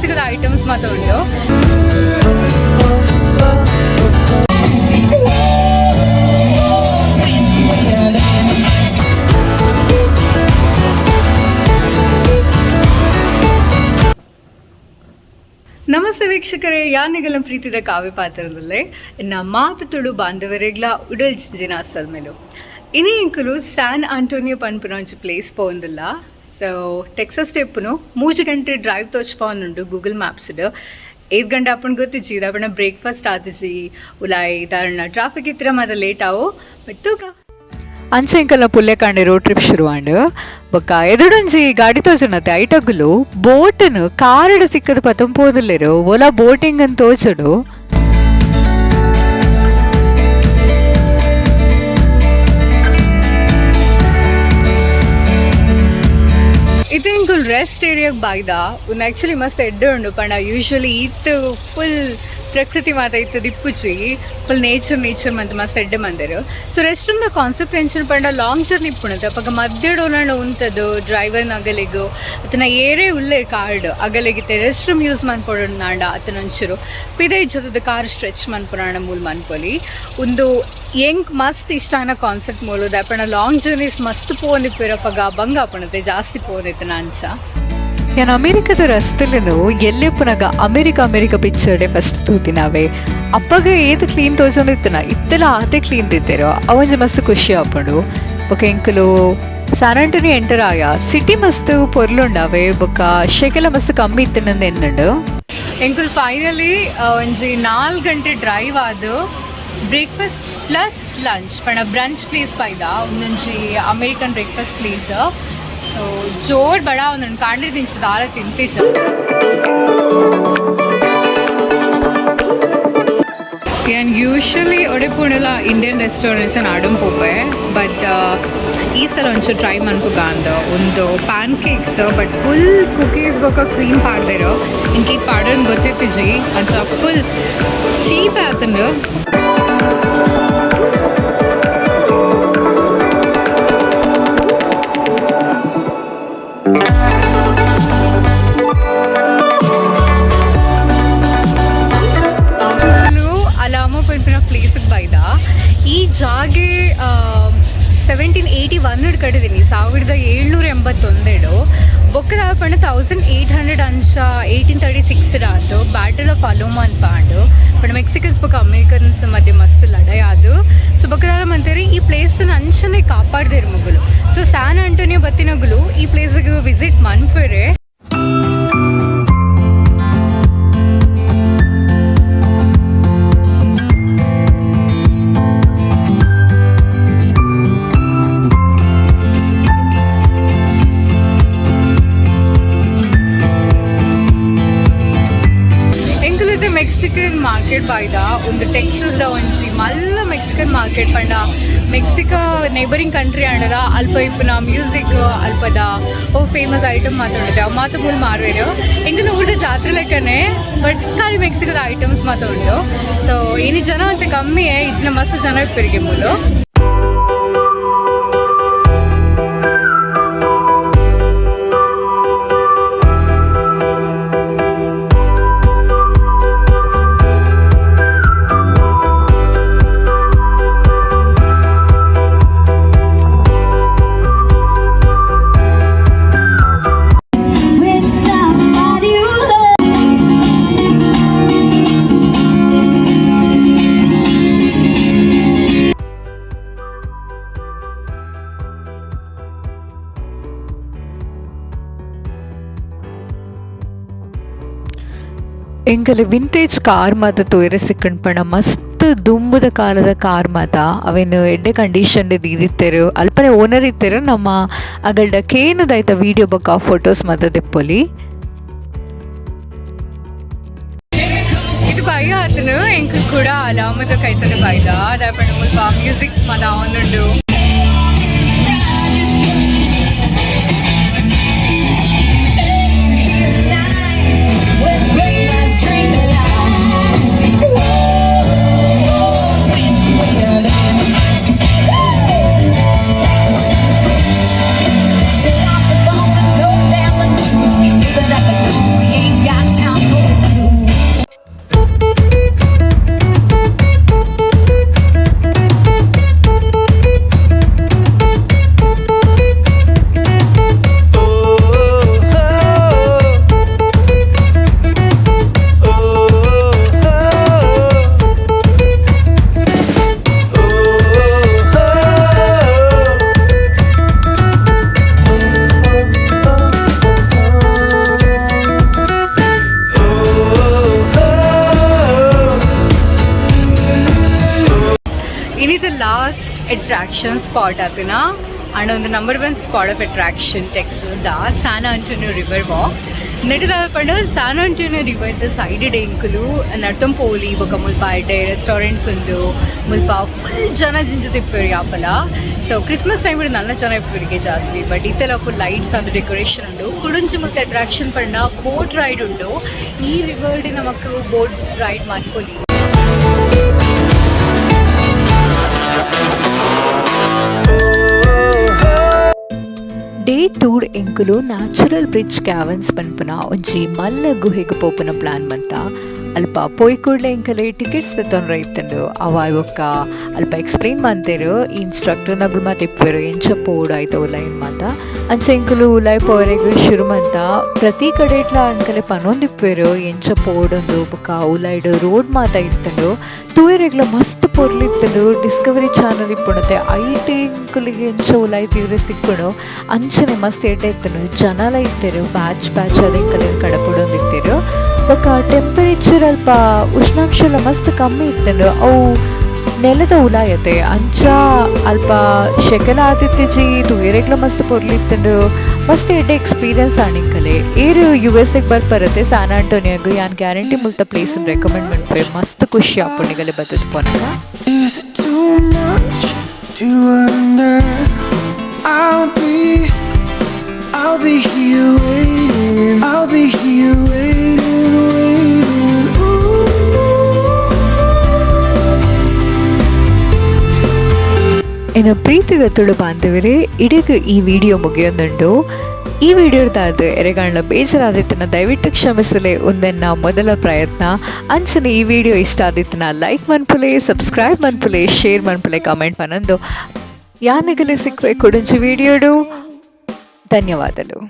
ಮೆಕ್ಸಿಕೋದ items ಮಾತ ಉಂಡು. ನಮಸ್ತೆ ವೀಕ್ಷಕರೇ, ಯಾನಿಗಲ ಪ್ರೀತಿದ ಕಾವ್ಯ ಪಾತ್ರದಲ್ಲೇ ಇನ್ನ ಮಾತು ತುಳು ಬಾಂಧವರೆಗ್ಲ ಉಡಲ್ ಜಿನ ಮೇಲು. ಇನಿ ಎಂಕುಲು ಸ್ಯಾನ್ ಆಂಟೋನಿಯೋ ಪನ್ಪುನ ಒಂಜಿ ಪ್ಲೇಸ್ ಪೋವೊಂದುಲ್ಲ. ಸೊ ಟೆಕ್ಸಸ್ ಟೆಪ್ಪುನು 3 ಗಂಟೆ ಡ್ರೈವ್ ತೋಚ್ಪಾವೊಂದುಂಡು ಗೂಗಲ್ ಮ್ಯಾಪ್ಸ್ಡ್. 5 ಗಂಟೆ ಆಪುಂಡು ಗೊತ್ತಿಜ್ಜಿ. ದಾಪಣ ಬ್ರೇಕ್ಫಾಸ್ಟ್ ಆತಿಜಿ, ಉಲಾಯಿ ದಾರಣ ಟ್ರಾಫಿಕ್ ಇತ್ತಿರ ಮಾತ ಲೇಟ್ ಆವು. ಬಟ್ ತೂಕ. ಅಂಚೆ ಎಂಕಲ್ನ ಪುಲ್ಯಕಾಂಡೆ ರೋಡ್ ಟ್ರಿಪ್ ಶುರು ಆಂಡ್. ಬೊಕ್ಕ ಎದುರೊಂಜಿ ಗಾಡಿ ತೋಜುನತೆ, ಐಟಗುಲು ಬೋಟನು ಕಾರುಡು ಸಿಕ್ಕದು ಪತೊಂಪೋದುಲ್ಲೆರು. ಓಲಾ ಬೋಟಿಂಗ್ ಅಂತ ತೋಚುಡು. ಇದು ಎಂಕುಲು ರೆಸ್ಟ್ ಏರಿಯಾಗ್ ಬಾಯ್ದ. ಉಂದು ಆಕ್ಚುಲಿ ಮಸ್ತ್ ಎಡ್ಡೆ ಉಂಡು. ಪಂಡ ಯೂಶುವಲಿ ಈತ್ ಫುಲ್ ಪ್ರಕೃತಿ ಮಾತ ಇತ್ತು ದಿಪ್ಪುಜಿ. ಫುಲ್ ನೇಚರ್ ನೇಚರ್ ಮಂತ್ ಮಸ್ತ್ ಎಡ್ಡೆ ಮಂದೆರ್. ಸೊ ರೆಸ್ಟ್ ರೂಮ್ದ ಕಾನ್ಸೆಪ್ಟ್ ಎಂಚಿನ ಪಂಡ, ಲಾಂಗ್ ಜರ್ನಿ ಇಪ್ಪುಣದು ಅಪಗ ಮಧ್ಯಡ್ ಓಲಾಂಡ ಉಂತದು ಡ್ರೈವರ್ ಅಗಲೆಗ್ ಅತನ ಏರೇ ಉಲ್ಲೆ ಕಾರ್ಡ್ ಅಗಲೆಗಿತ್ತೆ ರೆಸ್ಟ್ ರೂಮ್ ಯೂಸ್ ಮನ್ಪೊಡು ಅತನ ಒಂಚೂರು ಪಿದೈ ಜೊತೆದ ಕಾರ್ ಸ್ಟ್ರೆಚ್ ಮನ್ಪುನಾಂಡ ಮೂಲ್ ಮನ್ಪೊಲಿ. ಉಂದು ಎಂಕ್ ಮಸ್ತ್ ಇಷ್ಟ ಆಯಿನ ಕಾನ್ಸೆಪ್ಟ್ ಮೂಲು. ದಾಯೆ ಲಾಂಗ್ ಜರ್ನೀಸ್ ಮಸ್ತ್ ಪೋವೊಂದಿಪ್ಪೆರ್, ಅಪಗ ಬಂಗ ಆಪುಣತೆ ಜಾಸ್ತಿ ಪೋವೊಂದಿತ್ತು ಅಂಚ. ಯಾನ್ ಅಮೆರಿಕದ ರಸ್ತೆಲೆನು ಎಲ್ಲೆಪ್ಪುನಗ ಅಮೆರಿಕ ಅಮೆರಿಕ ಪಿಕ್ಚರ್ಡೆ ಫಸ್ಟ್ ತೂತಿನವೇ. ಅಪ್ಪಗ ಏತ್ ಕ್ಲೀನ್ ತೋಜೊಂದಿತ್ತನ, ಇತ್ತೆಲ ಆತೆ ಕ್ಲೀನ್ ದಿತ್ತೇರು. ಅವೊಂಜಿ ಮಸ್ತ್ ಖುಷಿ ಆಪುಂಡು. ಬೊಕ ಎಂಕುಲು ಸ್ಯಾನ್ ಆಂಟೋನಿ ಎಂಟರ್ ಆಯ. ಸಿಟಿ ಮಸ್ತ್ ಪೊರ್ಲುಂಡಾವೆ. ಬೊಕ ಶೆಕೆಲ ಮಸ್ತ್ ಕಮ್ಮಿ ಇತ್ತಿನಂದು ಎನ್ನುಂಡು. ಎಂಕುಲು ಫೈನಲಿ ಒಂಜಿ 4 ಗಂಟೆ ಡ್ರೈವ್ ಆದ್ ಬ್ರೇಕ್ಫಾಸ್ಟ್ ಪ್ಲಸ್ ಲಂಚ್ ಪಂಡ ಬ್ರಂಚ್ ಪ್ಲೇಸ್ ಬೈದ. ಒಂದೊಂಜಿ ಅಮೇರಿಕನ್ ಬ್ರೇಕ್ಫಾಸ್ಟ್ ಪ್ಲೇಸ್. ಸೊ ಜೋರ್ ಬಡ ಒಂದೊಂದು ಕಾಂಡೆ ದಿಂಚ ದಾಲ ತಿಂತಿಜ. ಯಾನ್ usually ಒಡೆಪುಣಲ Indian restaurants Adam ಪೋಪೆ. But ಈ ಸಲ ಒಂಚೂರು ಟ್ರೈ ಮನ್ಪುಗ ಅಂದ್. ಒಂದು PAN cakes, but full cookies ಬೊಕ ಕ್ರೀಮ್ ಪಾಡ್ದೆರ್. ಇಂಕ್ ಈ ಪಾಡನ್ ಗೊತ್ತಿತ್ತಿಜಿ. ಅಂಚ ಫುಲ್ ಚೀಪ್ ಆತಂಡು. ಅಲಾಮೋ ಪನ್ಪಿನ ಪ್ಲೇಸಿಗೆ ಬೈದ. ಈ ಜಾಗೆ 1781 ಕಟ್ಟಿದೀನಿ, 1781. ಬೊಕ್ಕದ ಪಂಡ 1800 ಅಂಚ, 1836 ಆತು ಬ್ಯಾಟಲ್ ಆಫ್ ಅಲೋಮಾ ಅಂತ ಪಾಂಡು. ಪಂಡ ಮೆಕ್ಸಿಕನ್ಸ್ ಬೊಕ್ಕ ಅಮೇರಿಕನ್ಸ್ ಮಧ್ಯೆ ಮಸ್ತ್ ಲಡಾಯಿ ಅದು. ಸೊ ಬೊಕ್ಕದಾದ ಮಂತೇರಿ ಈ ಪ್ಲೇಸ್ ಅಂಚನೆ ಕಾಪಾಡ್ದೇರು ಮುಗುಲು. ಸೊ ಸ್ಯಾನ್ ಆಂಟೋನಿಯೋ ಬತ್ತಿನಗುಲು ಈ ಪ್ಲೇಸ್ಗೆ ವಿಸಿಟ್ ಮನ್ಪೆರೆ. ಎಂಕುಲಿತ್ತೆ ಮೆಕ್ಸಿಕನ್ ಮಾರ್ಕೆಟ್ ಬಾಯ್ದ. ಒಂದು ಟೆಕ್ಸಸ್ ದ ಒಂಜಿ ಮಲ್ಲ ಮೆಕ್ಸಿಕನ್ ಮಾರ್ಕೆಟ್. ಪಂಡ ಮೆಕ್ಸಿಕೋ ನೇಬರಿಂಗ್ ಕಂಟ್ರಿ ಆಂಡಲ ಅಲ್ಪ ಇಪ್ಪುನ ಮ್ಯೂಸಿಕ್, ಅಲ್ಪದ ಓ ಫೇಮಸ್ ಐಟಮ್ ಮಾತ ಅವು ಮಾತ ಮೂಲು ಮಾರುವೆರು. ಎಂಕುಲು ಊರ್ದ ಜಾತ್ರೆ ಲೆಕ್ಕನೆ, ಬಟ್ ಖಾಲಿ ಮೆಕ್ಸಿಕೋದ ಐಟಮ್ಸ್ ಮಾತ ಉಂಡು. ಸೊ ಇನಿ ಜನ ಅಂತ ಕಮ್ಮಿ, ಇಜ್ಜಿನ ಮಸ್ತ್ ಜನ ಇಪ್ಪರಿಗೆ ಮೂಲು. With somebody you love. ಎಂಕಲೆ ವಿಂಟೇಜ್ ಕಾರ್ ಮಾತ ತೂಯೆರೆ ಸಿಕ್ಕುಂಡು. ಪಂಡ ಮಸ್ತ್ ದುಂಬುದ ಕಾಲದ ಕಾರ್ ಮಾತ. ಅವೆನ್ ಎಡ್ಡೆ ಕಂಡೀಷನ್ ದೀದಿತ್ತೆರ್. ಅಲ್ಪನೆ ಓನರ್ ಇತ್ತೆರ್. ನಮ್ಮ ಅಗಲ್ಡ ಕೇನುದ ಐತ ವೀಡಿಯೋ ಬೊಕ್ಕ ಫೋಟೋಸ್ ಮಾತ ದೆಪ್ಪೊಲಿ. ಇದು ಭಯ ಆತನು. ಎಂಕ್ ಕೂಡ ಅಲಾಮದ ಕೈತನ ಬೈದ. ದಾಯೆ ಮುಲ್ಪ ಮ್ಯೂಸಿಕ್ ಮಾತ ಆವೊಂದುಂಡು. Stay here tonight. We'll break my strength alive. Whoa, twist weird. Shut off the phone and turn down the news. Leave it at the door. We ain't got time. ಸಿಟಿದ ಲಾಸ್ಟ್ ಅಟ್ರಾಕ್ಷನ್ ಸ್ಪಾಟ್ ಆತನ ಅಂಡ್ ಒಂದು number one spot of attraction Texas the San Antonio River Walk. ನೆಟದ ಪಂಡ San Antonio river ದ side ಎಂಕುಲು ನಡ್ತೊಂಪೋಲಿ. ಬೊಕ ಮುಲ್ಪ ಎಡ್ಡೆ restaurants ಉಂಡು. ಮುಲ್ಪ ಫುಲ್ ಜನ ಜಿಂಜ ತಿಪ್ಪುವೆರ್ ಯಾಪಲ. ಸೊ ಕ್ರಿಸ್ಮಸ್ ಟೈಮ್ ನನ್ನ ಜನ ಇಪ್ಪುರಿಗೆ ಜಾಸ್ತಿ, ಬಟ್ ಇತ್ತೆಲ ಫುಲ್ ಲೈಟ್ಸ್ ಅದು ಡೆಕೋರೇಷನ್ ಉಂಡು. ಕುಡೊಂಜಿ ಮುಲ್ಪ ಅಟ್ರಾಕ್ಷನ್ ಪಂಡ ಬೋಟ್ ರೈಡ್ ಉಂಡು. ಈ ರಿವರ್ ನಮಕ್ ಬೋಟ್ ರೈಡ್ ಮನ್ಪೊಲಿ. ಡೇ ಟೂಡ್ ಎಂಕುಲು ನ್ಯಾಚುರಲ್ ಬ್ರಿಡ್ಜ್ ಕ್ಯಾವನ್ಸ್ ಪನ್ಪುನ ಒಂಜಿ ಮಲ್ಲ ಗುಹೆಗ್ ಪೋಪುನ ಪ್ಲಾನ್ ಮಂತ. ಅಲ್ಪ ಪೋಯ್ ಕೂಡ್ಲೆ ಎಂಕಲೆ ಟಿಕೆಟ್ಸ್ ದೆತೊನ್ರ ಇತ್ತುಂಡು. ಅವ ಬೊಕ್ಕ ಅಲ್ಪ ಎಕ್ಸ್ಪ್ಲೇನ್ ಮಂತೇರು, ಇನ್ಸ್ಟ್ರಕ್ಟರ್ ನಗುಲು ಮಾತ ಇಪ್ಪುವೆರು, ಎಂಚ ಪೋಡು ಐತ ಉಲೈನ್ ಮಾತ. ಅಂಚ ಎಂಕುಲು ಉಲಾಯ್ ಪೋವರೆಗ್ ಶುರು ಮಂತ. ಪ್ರತಿ ಕಡೆಟ್ಲ ಎಂಕಲೆ ಪನೊಂದಿಪ್ಪುವೆರು ಎಂಚ ಪೋಡೊಂದು. ಬೊಕ್ಕ ಉಲಾಯ್ಡ್ ರೋಡ್ ಮಾತ ಇತ್ತುಂಡು. ತೂಯೆರೆಗ್ಲ ಮಸ್ತ್ ಪೊರ್ಲು ಇತ್ತುಂಡು. ಡಿಸ್ಕವರಿ ಚಾನಲ್ ಇಪ್ಪುಂಡತೆ, ಐಟ್ ಎಂಕುಲಿಗೆ ಎಂಚ ಉಲಾಯ್ ತೂಯೆರೆ ಸಿಕ್ಕುಂಡು, ಅಂಚನೆ ಮಸ್ತ್ ಎಡ್ಡೆ ಇತ್ತುಂಡು. ಜನಲ ಇತ್ತೆರು, ಬ್ಯಾಚ್ ಬ್ಯಾಚ್ ಆದ್ ಎಂಕಲೆನ್ ಕಡಪುಡೊಂದಿತ್ತೆರು. ಬೊಕ್ಕ ಟೆಂಪರೇಚರ್ ಅಲ್ಪ ಉಷ್ಣಾಂಶ ಲ ಮಸ್ತ್ ಕಮ್ಮಿ ಇತ್ತುಂಡು. ಅವು ನೆಲದ ಉಲಾಯತೆ, ಅಂಚ ಅಲ್ಪ ಶೆಕೆಲ ಆದಿತ್ತಿಜಿ. ತೂಯೆರೆಗ್ಲ ಮಸ್ತ್ ಪೊರ್ಲು ಇತ್ತುಂಡು. ಮಸ್ತ್ ಎಡ್ಡೆ ಎಕ್ಸ್ಪೀರಿಯನ್ಸ್ ಆಂಡ್ ಎಂಕಲೆ. ಏರು ಯು ಎಸ್ ಎಗ್ ಬರ್ಪರತೆ ಸ್ಯಾನ್ ಆಂಟೋನಿಯಾಗ್, ಯಾನ್ ಗ್ಯಾರಂಟಿ ಮುಲ್ತ ಪ್ಲೇಸ್ ರೆಕಮೆಂಡ್ ಮನ್ಪುವೆ. ಮಸ್ತ್ ಖುಷಿ ಆಪುಂಡು ನಿಗಲೆ ಬತ್ತುದು ಪೋನಗ. Is it too much to wonder? I'll be here waiting. I'll be here waiting, waiting. Ooh. ಎನ್ನ ಪ್ರೀತಿದ ತುಳು ಬಾಂಧವರೇ, ಇಡೆಗ್ ಈ ವಿಡಿಯೋ ಮುಗಿಯೊಂದುಂಡು. ಈ ವಿಡಿಯೋದಾದ ಎರೆಗಾಂಡ್ಲ ಬೇಜಾರಾದಿತ್ತನ ದಯವಿಟ್ಟು ಕ್ಷಮಿಸಲೆ. ಉಂದೆನ್ನ ಮೊದಲ ಪ್ರಯತ್ನ. ಅಂಚನೆ ಈ ವಿಡಿಯೋ ಇಷ್ಟ ಆದಿತ್ತನ ಲೈಕ್ ಮನ್ಪುಲೆ, ಸಬ್ಸ್ಕ್ರೈಬ್ ಮನ್ಪುಲೆ, ಶೇರ್ ಮನ್ಪುಲೆ, ಕಮೆಂಟ್ ಮನಂದು. ಯಾನಗಲೆ ಸಿಕ್ಕುವೆ ಕುಡೊಂಜಿ ವಿಡಿಯೋಡು. ಧನ್ಯವಾದಗಳು.